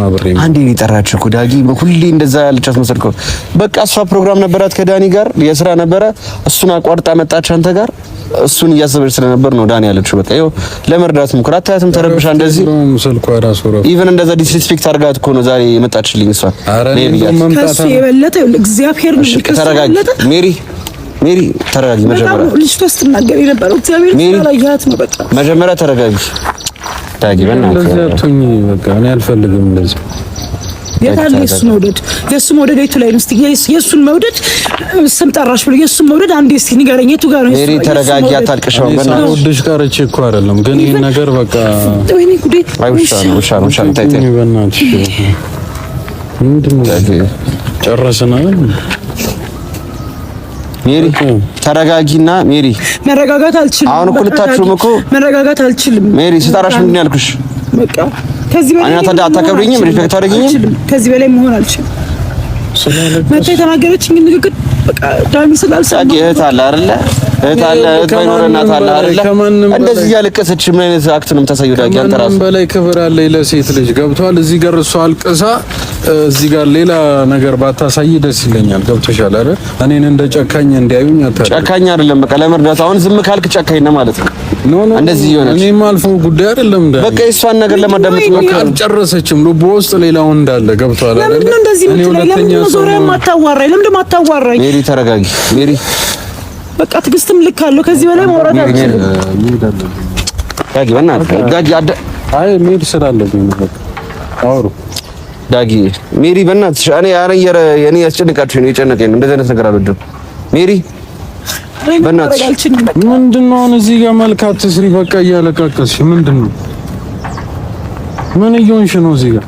አብሬ አንዴ ነው የጠራችው እኮ ዳጊ። ሁሌ እንደዛ ያለቻት መሰልከው። በቃ እሷ ፕሮግራም ነበራት ከዳኒ ጋር የስራ ነበረ። እሱን አቋርጣ መጣች አንተ ጋር። እሱን እያሰበች ስለነበር ነው ዳኒ ያለችው። በቃ ይኸው ለመርዳት ሞክር። አታያትም? ተረብሻ እንደዚህ ስልኳ ራሱ even እንደዛ disrespect አድርጋት እኮ ነው ዛሬ የመጣችልኝ እሷ። ከእሱ የበለጠ እግዚአብሔር ተረጋጊ ሜሪ፣ ሜሪ ተረጋጊ። መጀመሪያ ልጅቷ ስትናገር የነበረው እግዚአብሔር ስላላየሃት ነው። በቃ መጀመሪያ ተረጋጊ ዳጊ፣ በእናትህ አትሁኝ። በቃ እኔ አልፈልግም እንደዚህ። የት አለ የእሱ መውደድ? የእሱ መውደድ የቱ ላይ ነው? እስኪ የእሱን መውደድ ስም ጠራሽ ብሎ የእሱን መውደድ አንዴ እስኪ ንገረኝ፣ የቱ ጋር ነው? ሜሪ ተረጋጊ፣ አታልቅሽ። አሁን በእናትሽ ወድሽ ቀርቼ እኮ አይደለም፣ ግን ይሄን ነገር በቃ ወይኔ ጉዴ! አይ ውሻ ነው፣ ውሻ ነው፣ ውሻ ነው። ታይ ታይ፣ በእናትሽ ምንድን ነው? ጨረስን አይደል? ሜሪ ተረጋጊና፣ ሜሪ መረጋጋት አልችልም። አሁን እኮ ልታችሁም እኮ መረጋጋት አልችልም። ሜሪ ስጠራሽ ምንድን ነው ያልኩሽ? በቃ ከዚህ በላይ እኔ አታከብሪኝም? Respect አታደርጊኝም? ከዚህ በላይ መሆን አልችልም። መታ የተናገረችኝ ንግግር በቃ ዳኒ ስላልሰማ እህት አለ አይደለ? እህት አለ፣ እህት ባይኖር እናት አለ አይደለ? እንደዚህ እያለቀሰች ምን አይነት act ነው የምታሳየው? ዳጊ አንተ ራስህ በላይ ክብር አለ ለሴት ልጅ ገብቷል። እዚህ ጋር እሷ አልቅሳ እዚህ ጋር ሌላ ነገር ባታሳይ ደስ ይለኛል። ገብቶሻል አይደል? እኔን እንደ ጨካኝ እንዲያዩኝ አታድርግ። ጨካኝ አይደለም፣ በቃ ለመርዳት አሁን ዝም ካልክ ጨካኝ ነህ ማለት ነው። No no፣ እንደዚህ የሆነች እኔም አልፎ ጉዳይ አይደለም። እንደ በቃ የእሷን ነገር ለማዳመጥ ነው። አልጨረሰችም። ልቦ ውስጥ ሌላውን እንዳለ ገብቷል አይደል? ለምንድን ነው እንደዚህ የምትለኝ? ለምንድን ነው ዞሪያ የማታዋራኝ? ለምንድን ነው የማታዋራኝ? ሜሪ ተረጋጊ ሜሪ። በቃ ትዕግስትም ልክ አለው። ከዚህ በላይ ማውራት አልችልም። ዳጊ በእናትህ ዳጊ፣ አይ መሄድ ስላለብኝ ነው። በቃ አውሩ ዳጊ። ሜሪ በእናትሽ እኔ ኧረ እኔ ያስጨንቃችሁ ነው የጨነቀኝ ነው። እንደዚህ አይነት ነገር አልወድም ሜሪ በእናትሽ። ምንድን ነው አሁን እዚህ ጋር መልክ አትስሪ። በቃ እያለቃቀስሽ ምንድን ነው? ምን እየሆንሽ ነው እዚህ ጋር?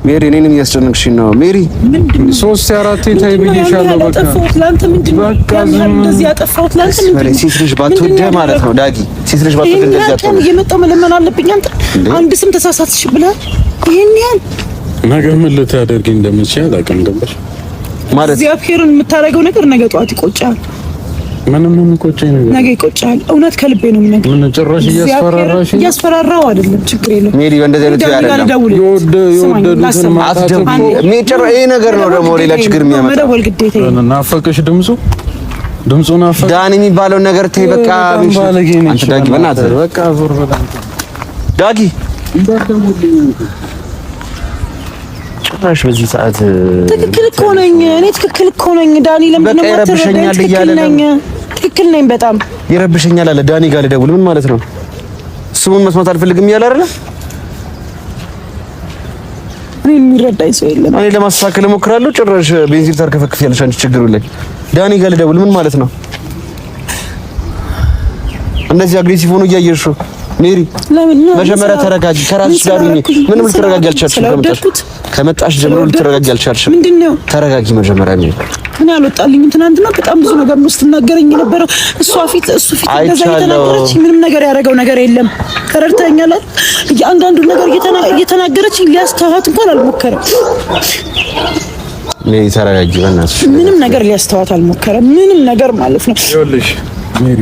ሜሪ እኔንም እያስጨነቅሽኝ ነው ሜሪ። ሶስት አራት ታይ ብዬሻለሁ። በቃ ሴት ልጅ ባትወደህ ማለት ነው ዳጊ፣ ሴት ልጅ ባትወደህ እንደዚህ አትሆንም። እየመጣሁ መለመን አለብኝ። አንተ አንድ ስም ተሳሳትሽ ብለህ ይሄን ያህል ነገ ምን ልታደርጊ እንደምትችይ አላውቅም። ገባሽ ማለት እግዚአብሔርን የምታደርገው ነገር ነገ ጠዋት ይቆጫል። ምንም የሚቆጨኝ ነገር ነገ ይቆጫል። እውነት ከልቤ ነው የምነግርህ። ምን ጭራሽ እያስፈራራሽ? እያስፈራራው አይደለም፣ ችግር የለም ሜሪ። በእንደዚህ አይነት አይደለም የወደዱትን ማጣት ይሄ ነገር ነው ደግሞ ሌላ ችግር የሚያመጣ። መደወል ግዴታ ናፈቀሽ? ድምፁ ድምፁ ናፈቀሽ? ዳኒ የሚባለውን ነገር ተይ በቃ። አንተ ዳጊ በእናትህ በቃ ዞር በል ዳጊ። ጭራሽ በዚህ ሰዓት ትክክል እኮ ነኝ እኔ፣ ትክክል እኮ ነኝ ዳኒ። ለምንድን ነው የማትረዳኝ? ትክክል ነኝ፣ ትክክል ነኝ። በጣም ይረብሸኛል አለ ዳኒ ጋር ልደውል። ምን ማለት ነው? ስሙን መስማት አልፈልግም እያለ አይደለ? እኔ የሚረዳኝ ሰው የለም። እኔ ለማስተካከል እሞክራለሁ። ጭራሽ ቤንዚን ታርከፈክፊያለሽ አንቺ። ችግሩ ላይ ዳኒ ጋር ልደውል ምን ማለት ነው? እንደዚህ aggressive ሆኖ እያየሽው ሜሪ፣ መጀመሪያ ተረጋጊ። ከራስሽ ጋር ሁኚ። ምንም ልትረጋጊ አልቻልሽም። ከመጣሽ ጀምሮ ልትረጋጊ አልቻልሽም። ምንድነው? ተረጋጊ መጀመሪያ ሜሪ። እኔ አልወጣልኝም። ትናንትና በጣም ብዙ ነገር ነው ስትናገረኝ የነበረው። እሷ ፊት እሱ ፊት እንደዛ እየተናገረች ምንም ነገር ያደረገው ነገር የለም። ተረድተኸኛል አይደል? እያንዳንዱ ነገር እየተናገረች ሊያስተዋት እንኳን አልሞከረም። ሜሪ ተረጋጊ በእናትሽ። ምንም ነገር ሊያስተዋት አልሞከረም። ምንም ነገር ማለት ነው። ይኸውልሽ ሜሪ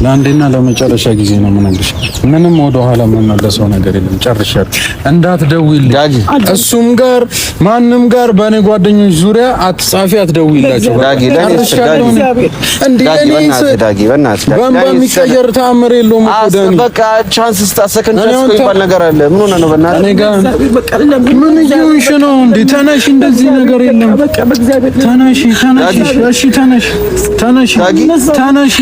ለአንዴና ለመጨረሻ ጊዜ ነው የምነግርሽ። ምንም ወደ ኋላ የምመለሰው ነገር የለም። ጨርሻለሁ። እንዳትደውይልኝ እሱም ጋር ማንም ጋር በእኔ ጓደኞች ዙሪያ አትጻፊ፣ አትደውይላቸው። በእንባ የሚቀየር ተአምር የለውም እኮ ዳኒ። በቃ chance ስጣት፣ second chance እኮ የሚባል ነገር አለ። ምን ሆነህ ነው? በእናትህ ምን እየሆንሽ ነው እንዴ? ተነሽ፣ እንደዚህ ነገር የለም። ተነሽ፣ ተነሽ፣ እሺ፣ ተነሽ፣ ተነሽ፣ ተነሽ።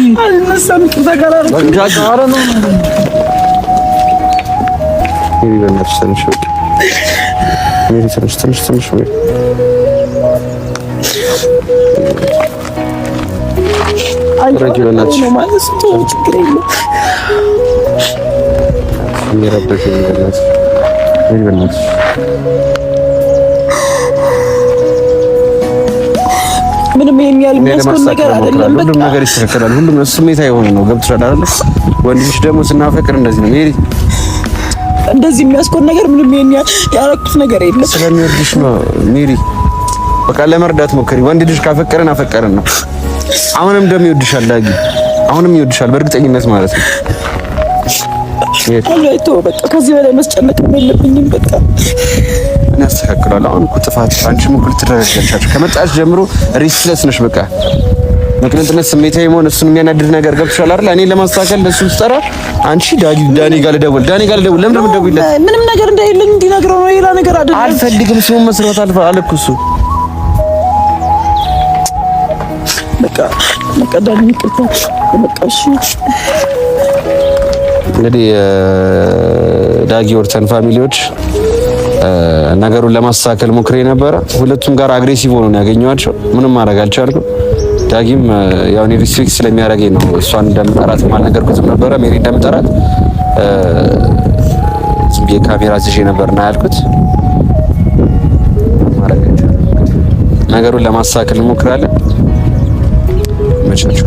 ሜሪ በእናትሽ ተነሽ፣ በቃ ሜሪ ተነሽ፣ ተነሽ፣ ተነሽ። ተረጋጊ በእናትሽ። የሚረበሽ በእናትሽ ሜሪ በእናትሽ ምንም ይሄን ያህል የሚያስቆም ነገር አይደለም። ሁሉም ነገር ይስተካከላል። ሁሉም ስሜታዊ የሆነ ነው። ገብቶሻል አይደል? ወንድ ልጅ ደግሞ ስናፈቅር እንደዚህ ነው ሜሪ። እንደዚህ የሚያስቆም ነገር ምንም ይሄን ያህል ያደረኩት ነገር የለም። ስለሚወድሽ ነው ሜሪ። በቃ ለመርዳት ሞክሪ። ወንድ ልጅ ካፈቀረን አፈቀረን ነው። አሁንም ደግሞ ይወድሻል ዳጊ፣ አሁንም ይወድሻል በእርግጠኝነት ማለት ነው። አልቶ በቃ ከዚህ በላይ መስጨነቅም የለብኝም። በቃ እኔ አስተካክላለሁ። አሁን እኮ ጥፋት አንቺም እኮ ልትረጋጋቻችሁ ከመጣች ጀምሮ restless ነሽ። በቃ መቅለጥነት፣ ስሜታዊ መሆን፣ እሱን የሚያናድድ ነገር ገብቶሻል አይደል? እኔ ለማስተካከል ለሱ ስጠራ አንቺ ዳኒ ጋር ልደውል፣ ዳኒ ጋር ልደውል። ለምን ደውይለት? ምንም ነገር እንደሌለኝ እንዲነግረው ነው፣ ሌላ ነገር አይደለም። አልፈልግም። ስሙን መስራት አለ እኮ እሱ። በቃ በቃ ዳኒ ይቅርታ፣ በቃ እሺ። እንግዲህ ዳጊ ወርተን family ዎች ነገሩን ለማስተካከል ሞክሬ ነበረ። ሁለቱም ጋር aggressive ሆኖ ነው ያገኘኋቸው። ምንም ማድረግ አልቻልኩም። ዳጊም ያው እኔ respect ስለሚያደርገኝ ነው እሷን እንደምጠራት አልነገርኩትም ነበረ። ሜሪ እንደምጠራት ዝም ብዬ ካሜራ ይዤ ነበርና ያልኩት። ነገሩን ለማስተካከል እንሞክራለን። መቻችሁ።